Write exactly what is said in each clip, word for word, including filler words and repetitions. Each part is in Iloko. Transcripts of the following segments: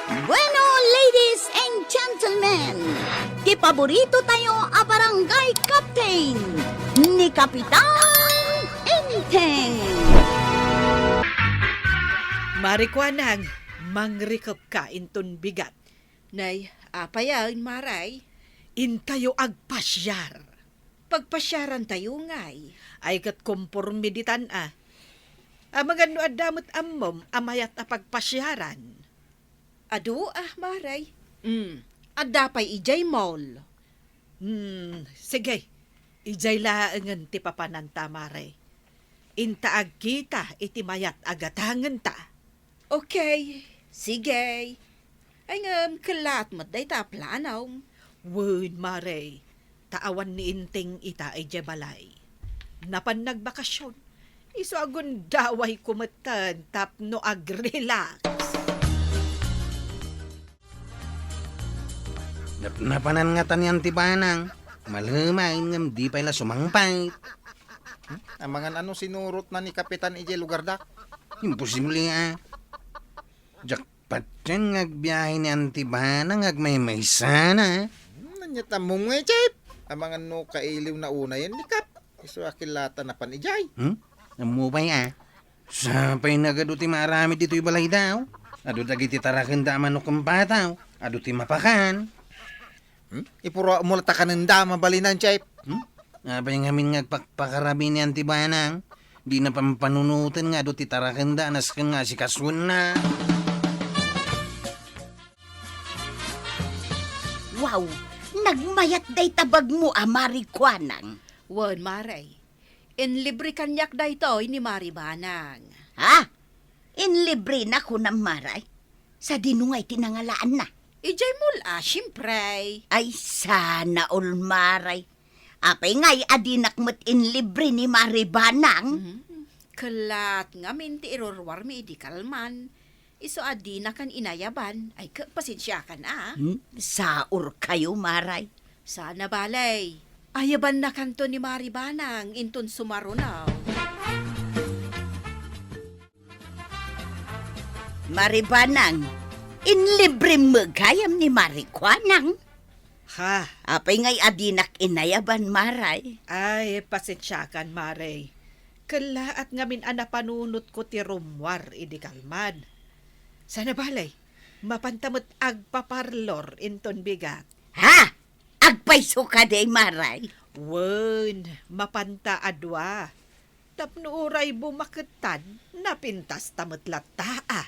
Bueno, ladies and gentlemen, ti paborito tayo a barangay captain, ni Kapitan Enteng. Mari Kuanang, mangrikep ka inton bigat. Nay, apay a, Maray? Intayo agpasiar. Pagpasiaran tayo ngay. Ay, ket komporme ditan a. Amangan no adda met ammom a mayat a pagpasiaran. Adu a, Maray. Mm, adda pay idiay mall. Hmm, sige. Idiay laengen ti papananta, Maray. Inta agkita iti mayat a gatangenta. Okay, sige. Ay ngem, kellaat met dayta a planom. Wen, Maray, ta awan ni Enteng ita idiay balay. Napan nagbakasyon. Isu a gundawayko metten tapno agrelax. Nap-, napanan ngata ni Auntie Banang. Malemaen ngem di pay la sumangpet. Hmm? Amangan ano sinurotna ni Kapitan idiay lugarda? Imposible a. Diak patien nga agbiahe ni Auntie Banang nga agmaymaysana. Hmm, ania ti ammom ngay, Chep? Amangan no kailiwna unayen ni Kap. Isu a kellaat a napan idiay. Hmm? Ammo pay a. Sapay nagadu ti maaramid ditoy balayda, o. Adu dagiti tarakenda a manok ken pataw. Adu ti mapakan. Hmm? Ipuruammo la ta kanenda a mabalinan, Chef. Hmm? Apay ngamin nga agpakpakarabi ni Auntie Banang? Dina pampanunoten nga adu ti tarakenda a nasken nga asikasuenna. Wow! Nagmayat dayta bagmo a Mari Kuanang. Wen, Mare. Inlibre kaniak daytoy ni Mari Banang. Ha? Inlibrena kunam, Maray? Sadino ngay ti nangalaanna? Idiay mall a, siempre. Ay, sana all, Maray. Apay ngay a dinak met inlibre ni Mari Banang? Hmm, kellaat ngamin ti iruruarmi idi kalman. Isu a dinakan inayaban. Ay, ka-, pasensiakan a. Hmm, saurkayo, Maray. Sana balay. Ayabannakanto ni Mari Banang inton sumaruno. Mari Banang, inlibrem met gayam ni Mari Kuanang. Ha? Apay ngay a dinak inayaban, Maray? Ay, pasensiakan, Mare. Kellaat ngamin a napanunotko ti rummuar idi kalman. Sana balay, mapanta met agpaparlor inton bigat. Ha? Agpayso kadi, Maray? Wen, mapanta a dua. Tapno uray bumaketan, napintasta met latta a.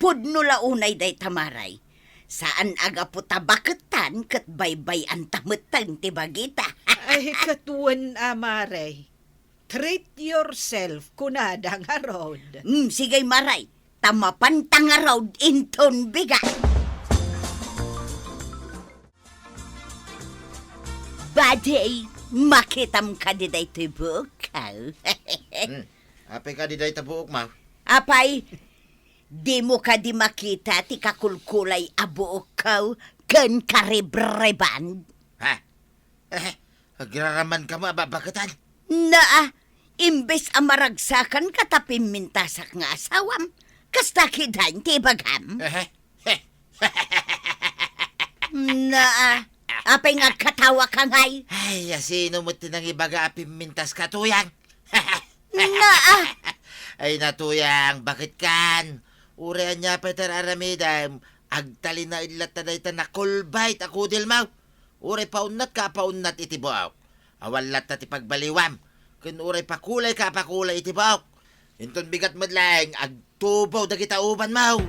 Pudno la unay dayta, Maray. Saan a gapu ta baketan ket baybay-anta metten ti bagita. Ay, ket wen a, Maray. Treat yourself, kunada ngarud. Mm, sige, Maray. Ta mapanta ngarud inton bigat. Buddy, makitam kadi daytoy buokko? Hmm. Apay kadi dayta buokmo? Apay, dimo kadi makita ti kakulkulay a buokko ken karibreban? Ha? Eh, agraramanka met a babaketan? Naa, imbes a maragsakanka ta pimmintasak nga asawam, kasta ketdin ti ibagam? Eh, Naa, apay nga agkatawaka ngay? Ay, asino met ti nangibaga a pimmintaska, Tuyang? Naa! Ay na, Tuyang, baketkan? Uray ania pay ti ar-aramidem, agtalinaed latta dayta nakulbay a kudilmo. Uray paunnatka a paunnat iti buok. Awan latta ti pagbaliwam, ken uray pakulayka a pakulay iti buok. Inton bigat met laeng, agtubo dagita ubanmo.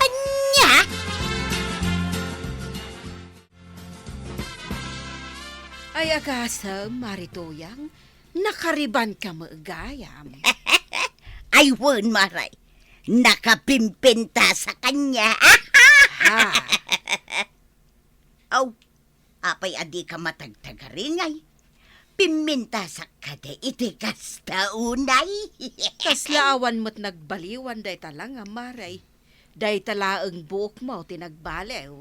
Ania? Ay, agasem, Mari Tuyang, nakaribanka met gayam. Ay, wen, Maray. Nakapimpintasak ania. Ha? Aw, apay a dika matagtagari ngay? Pimmintasak kadi iti kasta unay? Kasla awan met nagbaliwan dayta la nga, Maray. Dayta laeng buokmo ti nagbaliw.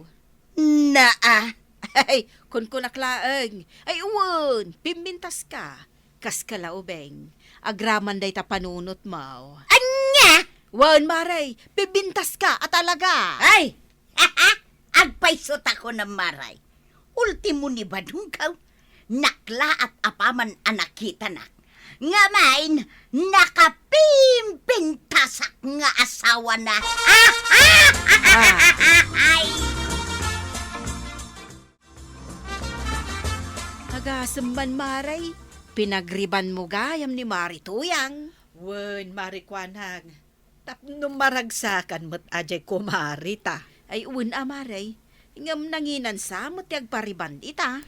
Naa. Ay, kunkunak laeng. Ay, wen, pimmintaska. Kaskala ubing, agraman dayta panunotmo. Ania? Wen, Mare, pibintaska a talaga. Ay! Agpayso ta kunam, Mare. Ultimo ni Badungkaw, naklaat apaman a nakitanak. Ngem, nakapimpintasak nga asawana. Ah. Ay! Agasem man, Mare, pinagribanmo gayam ni Mari Tuyang. Wen, Mari Kuanang, tapno maragsakan met a diay kumari ta. Ay, wen a, Mare, ngem nanginansa met ti agpariban ita.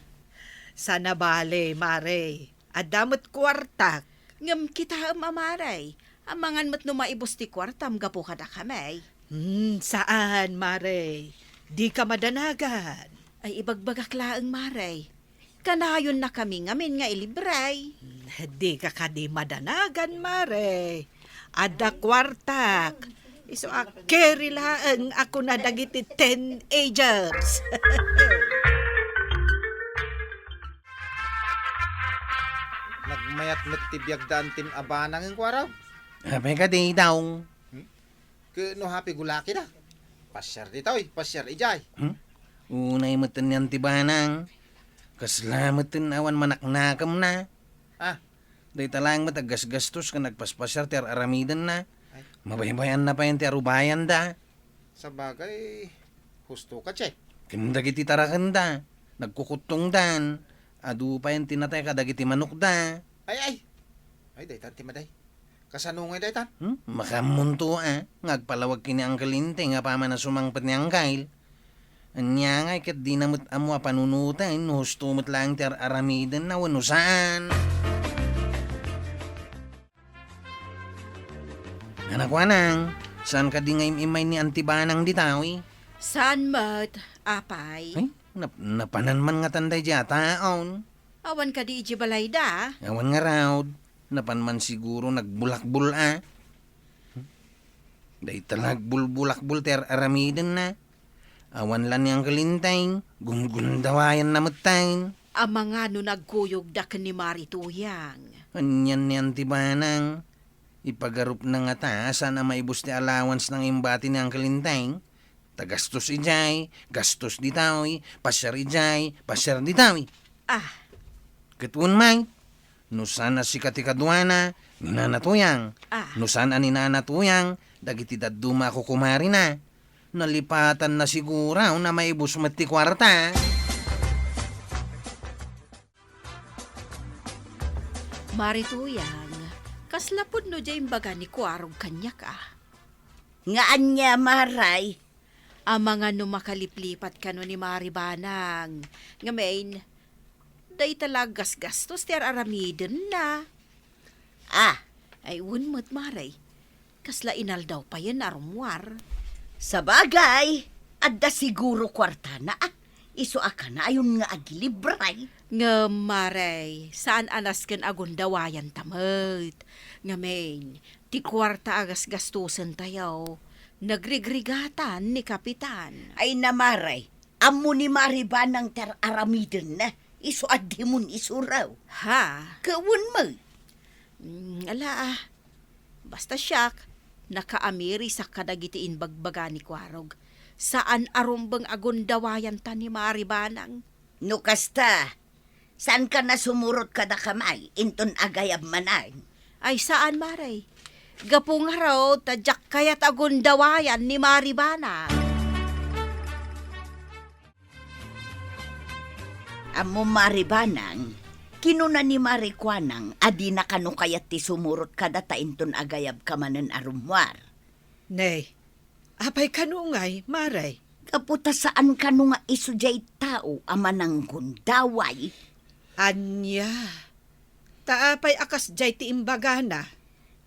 Saan a bale, Mare, adda met kuartak. Ngem kitaem a, Mare, amangan met no maibus ti kuartam gapu kadakami. Hmm, saan, Mare. Dika madanagan. Ay, ibagbagak laeng, Mare. Kanayonnakami ngamin nga ilibre. Hmm, dika kadi madanagan, Mare. Adda kuartak. Isu a keri laeng a kuna dagiti teenagers. Nagmayat met ti biagda Antim a Banang, kuarog. Apay kadi, Daong? Hmm? Ket no happy go lucky da. Pasiar ditoy, pasiar idiay. Hmm? Unay met ni Anti Banang. Kasla met awan manaknakemna. Ah. Dayta laeng met aggasgastos ken agpaspasiar ti ar-aramidenna. Ay. Mabaybayanna payen ti arubayanda. Sabagay, husto ka, Che. Ken dagiti tarakenda, nagkukuttongdan. Adu payen ti natay kadagiti manokda. Ay, ay. Ay, daytan ti maday. Kasano ngay daytan? Hmm? Makaammonto a, nga agpalawag ken ni Uncle Inteng apaman a sumangpet ni Uncle. Ania ngay ket dina met ammo a panunoten no husto met laeng ti ar-aramidenna wenno saan. Nanakuanang, saan kadi nga im-immay ni Anti Banang ditawi? Saan met, apay? Ay, nap-, napanan man ngatan daydiay a taon. Awan kadi idiay balayda? Awan ngarud. Napan man siguro nagbulakbul a. Dayta la agbulbulakbul ti ar-aramidenna. Awan la ni Uncle Inteng, gumgundawayanna metten. Amangan no nagkuyogda ken ni Mari Tuyang. Anian ni Anti Banang? Ipagarupna ngata a saan a maibus ti allowance nga imbati ni Uncle Inteng. Ta gastos idiay, gastos ditawi, pasiar idiay, pasiar ditawi. Ah. Ket wen met, no saan a sika ti kaduana, ni Nana Tuyang. Ah. No saan a ni Nana Tuyang, dagiti dadduma a kukumarina. Nalipatanna siguro a maibus met ti kuarta. Mari Tuyang, kasla pudno diay imbaga ni Kuarog kaniak a. Nga ania, Maray? Amangan no makaliplipat kano ni Mari Banang. Ngamin, dayta la aggasgastos ti ar-aramidenna. Ah. Ay, wen met, Maray. Kasla inaldaw payen a rummuar. Sabagay, adda siguro kuartana, ah. Isu a kanayon nga agilibre. Ngem, Maray, saan a nasken a gundawayanta met. Ngamin, ti kuarta a gasgastusentayo, nagrigrigatan ni Kapitan. Ay na, Maray, ammo ni Mari Banang ti ar-aramidenna, isu a dimon isuro. Ha? Ket wen met. Mm, ala, ah. Basta siak, nakaamirisak kadagiti imbagbaga ni Kuarog. Saan a rumbeng a gundawayanta ni Mari Banang. No kasta, saankan a sumurot kadakami inton agayab manen? Ay, saan, Maray. Gapu ngarud, ta diak kayat a gundawayan ni Mari Banang. Ammom, Mari Banang, kinuna ni Mari Kuanang a dina kano kayat ti sumurot kadata inton agayabka manen a rummuar. Nay, apay kano ngay, Maray? Gapu ta saan kano nga isu diay tao a mananggundaway. Ania? Ta apay a kasdiay ti imbagana?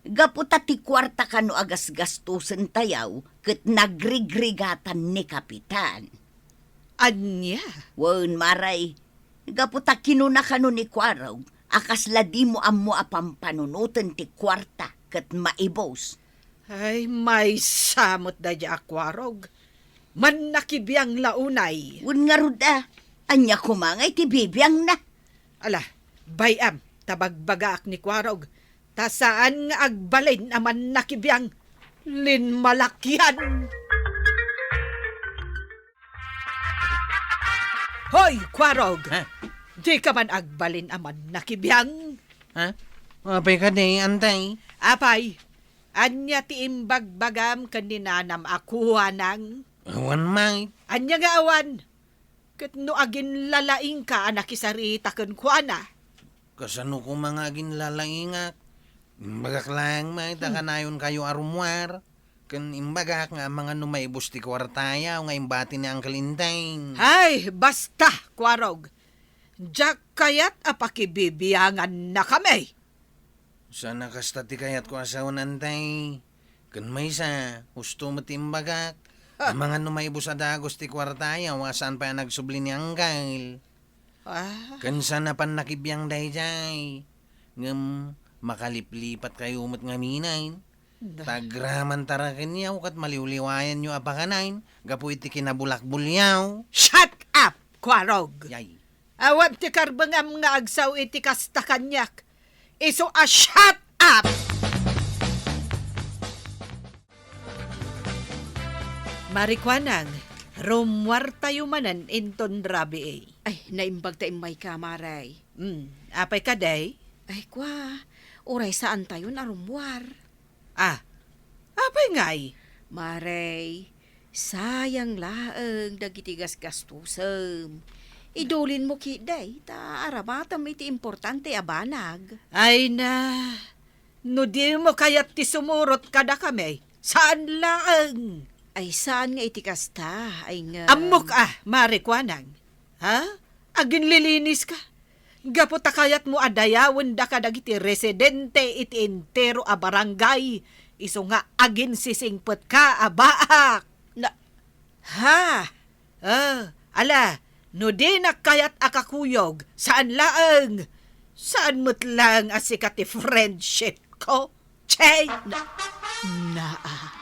Gapu ta ti kuarta kano a gasgastusentayo ket nagrigrigatan ni Kapitan. Ania? Wen, Maray, gapu ta kinuna kano ni Kuarog a kasla dimo ammo a pampanunoten ti kuarta ket maibus. Ay, maysa met daydiay a Kuarog. Mannakibiang la unay. Wen ngarud a, ania koma nga iti bibiangna? Ala, bay-am, ta bagbagaak ni Kuarog, ta saan nga agbalin a mannakibiang. Linmalakyan! Hoy, Kuarog! Ha? Dika man agbalin a mannakibiang? Ha? Apay kadi, Antay? Apay, ania ti imbagbagam ken ni nanam a Kuanang? Awan, May. Ania nga awan? Ket no aginlalaingka a nakisarita kenkuana? Kasano koma nga aginlalaingak? Imbagak laeng, May, ta Hmm. kanayonkayo a rummuar. Ken imbagak nga amangan no maibus ti kuartayo nga imbati ni Uncle Enteng. Hay, basta, Kuarog. Diak kayat a pakibibiangannakami. Saan a kasta ti kayatko a sawen, Antay. Ken maysa, husto met ti imbagak. Ha! Amangan no maibus a dagus ti kuartayo a saan pay a nagsubli ni Uncle. Ah. Ken saan a pannakibiang daydiay. Ngem makaliplipatkayo met ngamin. Da- Ta agraman ta ra kenyaw ket maliwliwayanyo a pakanayon gapu iti kinabulakbolyaw. Shut up, Kuarog! Yay. Awan ti karbengam nga agsao iti kasta kaniak. Isu a shut up! Mari Kuanang, rummuartayo manen inton rabii. Ay, naimbag ta immayka, Mare. Hmm, apay kadi? Ay, kua, uray saantayon a rummuar. Ah, apay ngay? Mare, sayang laeng dagiti gasgastusem. Idulinmo ketdi, ta aramatem iti importante a banag. Ay na, no dimo kayat ti sumurot kadakami, saan laeng. Ay, saan nga iti kasta, ay nga Ammok, ah, Mare Kuanang. Ha? Aginliliniska? Gapu ta kayatmo a dayawenda kadagiti residente iti entero a barangay, isu nga aginsisingpetka a baak. Na, ha? Ah, ala, no dinak kayat a kakuyog, saan laeng. Saan met laeng a sika ti friendship ko? Che! Na, naa.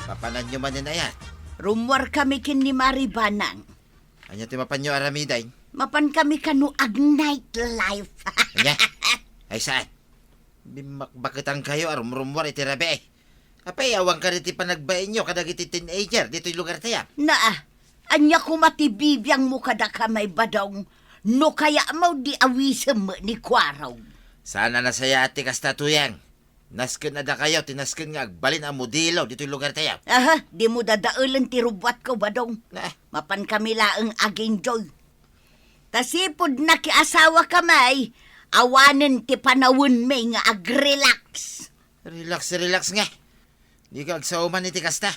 Mapananyo manen aya? Rummuarkami ken ni Mari Banang. Ania ti mapanyo aramiden? Mapankami kano ag-night life. Ania? Ay, saan? Bimmakbaketankayo a rumrummuar iti rabii. Apay, awan kadi ti panagbainyo kadagiti teenager ditoy lugartayo? Naa, ania koma ti bibiangmo kadakami, Badong? No kayatmo, di awisem met ni Kuarog. Saan a nasayaat ti kasta, Tuyang. Nasken a dakayo ti nasken nga agbalin a modelo ditoy lugartayo. Aha, dimo dadaelen ti rubbuatko, Badong. Ah. Mapankami laeng ag-enjoy. Ta sipud nakiasawakami, awanen ti panawenmi nga ag-relax. Relax, relax nga. Dika agsao man iti kasta.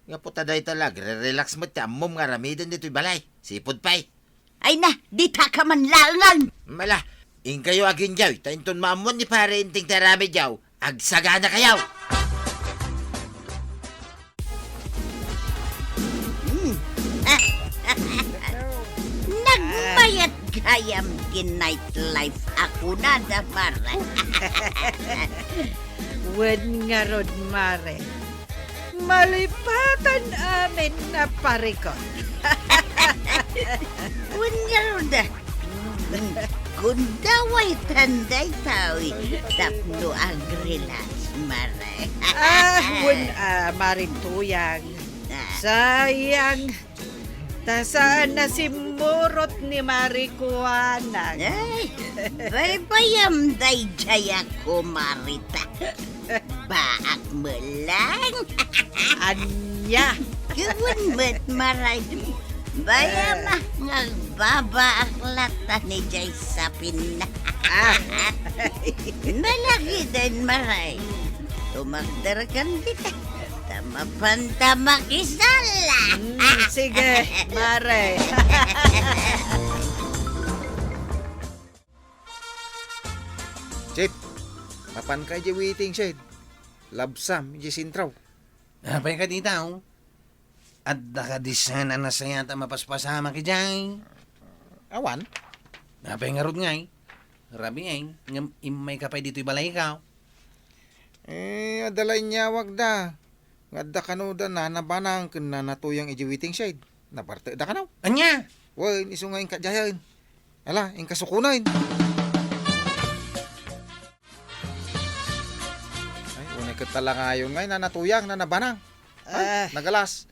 Gapu ta dayta la, agre-relax met ti ammom nga aramiden ditoy balay. Sipud pay. Ay na, ditaka man laengen. Mala, inkayo aginjaw, ta inton maammuan ni Pare Enteng ti aramidyo, agsaganakayo. Hmm. Nagmayat gayam ti nightlife a kunada, Mare. Wen ngarud, Mare. Malipatan amin a parikut. Wen ngarud, gundawaytan daytoy tapno ag-relax, Mare. Ah, wen, ah, Mare Tuyang. Ah. Sayang. Ta saan a simmurot ni Mare Kuanang. Ay, baybayam daydiay a kumarita. Baak met laeng. Ania? Wen met, Mare. Bayam a nga agbabaak latta idiay sapinna. Ah. Nalagiden, Mare. Tumakderkan dita. Ta mapanta makisala. Mm, sige, Mare. Chief, mapanka idiay waiting shed. Labsam idiay sentro. Apay kadi, tao? Adda kadi saan a nasayaat a mapaspasamak idiay? Awan. Apay ngarud ngay? Rabii, ngem immayka pay ditoy balayko. Eh, adda la inyawagda. Nga adda kano da Nana Banang ken Nana Tuyang idiay waiting shed. Napartekda kano? Ania? Wen, isu nga inka idiayen. Ala, inka sukonen. Talaga yon nga, Nana Tuyang, Nana Banang. Ay, Ah. nagalas.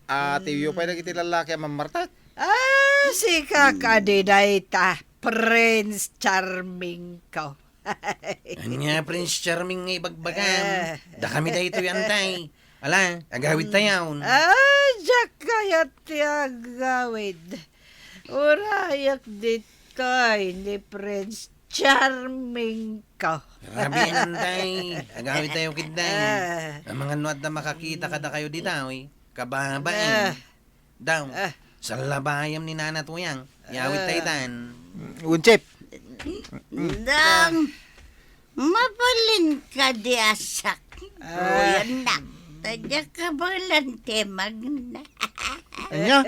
Ah, tiyo pay dagiti lallaki a mammartek. Ah, sika kadi dayta, Prince Charming ko. Ania, Prince Charming nga ibagbagam? Ah. Dakami daytoy, antay. Ala, agawid tayon. Ah, diak kayat ti agawid. Urayak ditoy ni Prince Charming ko. Rabian, antay. Agawid tayo, kidday. Ah. Amangan no adda makakita kadakayo ditoy, kababain. Ah. Daw, Ah. sallabayam ni Nana Tuyang. Yawid Ah. tayo tan. Unsip. Dang, mabalin kadi a sak-, Ah. Ruyan na. Tadya ka balan ti magna. Anya?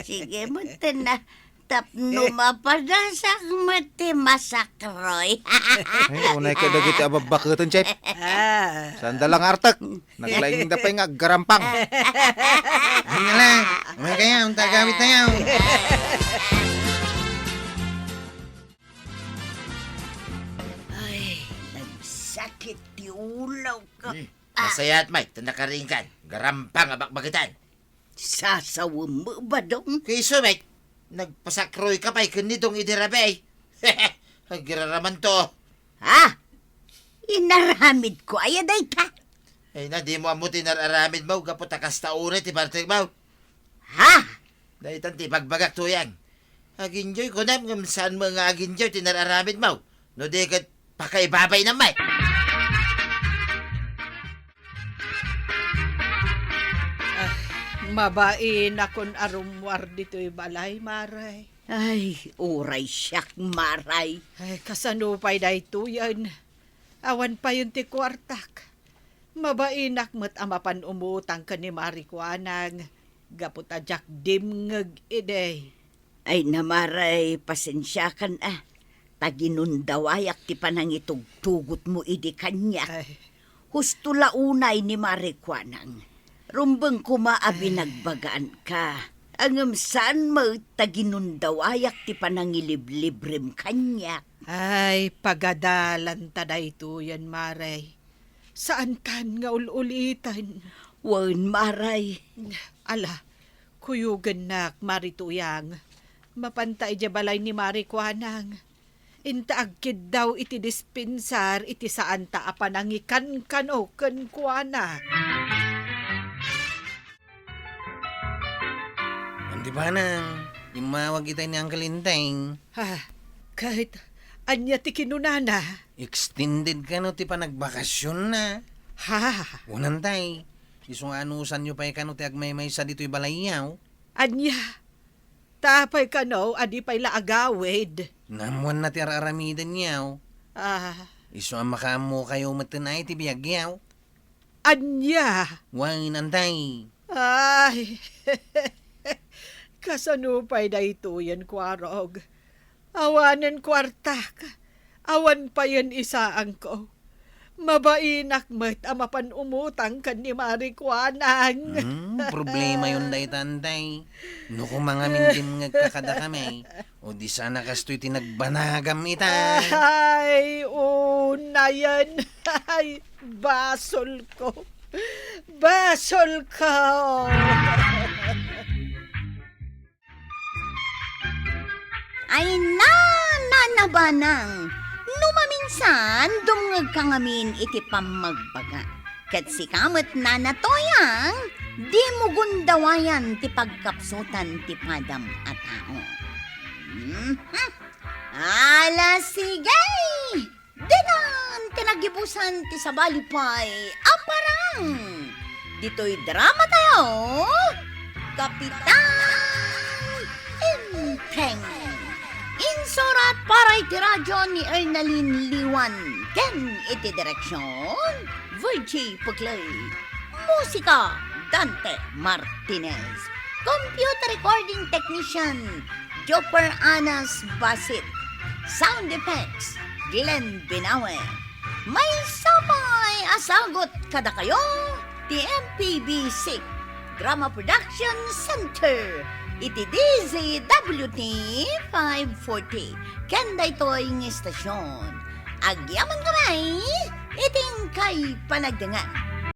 Sige mo, tana. Tapno mapadasak met ti masakroy. Ay, unay ka dagiti ababbaketen, Chef. Ah. Saan da lang artek? Naglaing da pay nga aggarampang. Hala, umay kayo, unta agawid tayo. Ay, nagsakit ti ulo ko. Hmm. Ah. Masayat, Mike, ta nakaringkan. Garampang a bakbakitan. Sasawem met, Badong. Kayso met, nagpasakroy ka pay ken ni Dong idi rabii. Agiraraman to. Ha? Inaramid ko aya dayta? Ay na, di mo ammo ti nar-aramid mo, gapu ta kasta unay ti bartek mo. Ha? Daytan ti bagbagak, Tuyang. Aginjoy ko nem ngem saan mo nga aginjoy ti nar-aramid mo. No di ket pakaibabay na met. Ah, mabainakon a rummuar ditoy balay, Mare. Ay, uray siak, Mare. Ay, kasano pay daytoyen? Awan payen ti kuartak. Mabainak met a mapan umutang ken ni Mare Kuanang, gapu ta diak dimngeg idi. Ay, Mare, pasensiakan a. Ta ginundawayak ti panangitugtugotmo idi kaniak. Ay. Husto la unay ni Mare Kuanang. Rumbeng koma a Ay. binagbagaanka. Ngem saan met ta ginundawayak ti panangiliblibrem kaniak. Ay, pagadalanta daytoyen, Mare. Saantan nga ul-uliten. Wen, Mare. Ala, kuyogennak, Mare Tuyang. Mapanta idiay balay ni Mare Kuanang. Inta agkiddaw iti dispensar iti saanta a panangikankano kenkuana. Andi banang, immawag itay ni Uncle Enteng. Ha, ket ania ti kinunana? Extended kano ti panagbakasionna. Ha? Unantay, isu nga anusanyo pay kano ti agmaymaysa ditoy balayyo. Ania? Ta apay kano a di pay la agawid? Naammoanna ti ar-aramidenyo. Ah. Isu a makaammokayo metten ay ti biagyo. Ania? Wen, antay. Ay, kasano pay daytoyen, Kuarog? Awanen kuartak, awan payen isaanko. Mabainak met a mapan umutang ken ni Mare Kuanang. Hmm, problemayon dayta, antay. No koma ngamin dimngegka kadakami, o di sana kastoy ti nagbanagam ita. Ay, unayen. Ay, basolko. Basolko. Ay, na, na, na, banang. No maminsan, dumngegka ngamin iti pammagbaga. Ket sika met, Nana Toyang, dimo gundawayan ti pagkapsutan ti padam a tao. Mhm. Ala, sige! Ditan ti nagibusan ti sabali pay a parang. Ditoy drama tayo, Kapitan Enteng. Insurat para iti radyo ni Ernalyn Liwan ken iti direksyon, Virgie Puclay. Musika, Dante Martinez. Computer recording technician, Jopper Anas Basit. Sound effects, Glenn Binawe. Maysa pay a sagut kadakayo ti M P B C Drama Production Center iti D Z W T five forty. Ken daytoy nga istasyon, agyaman kami iti inkay panagdangan.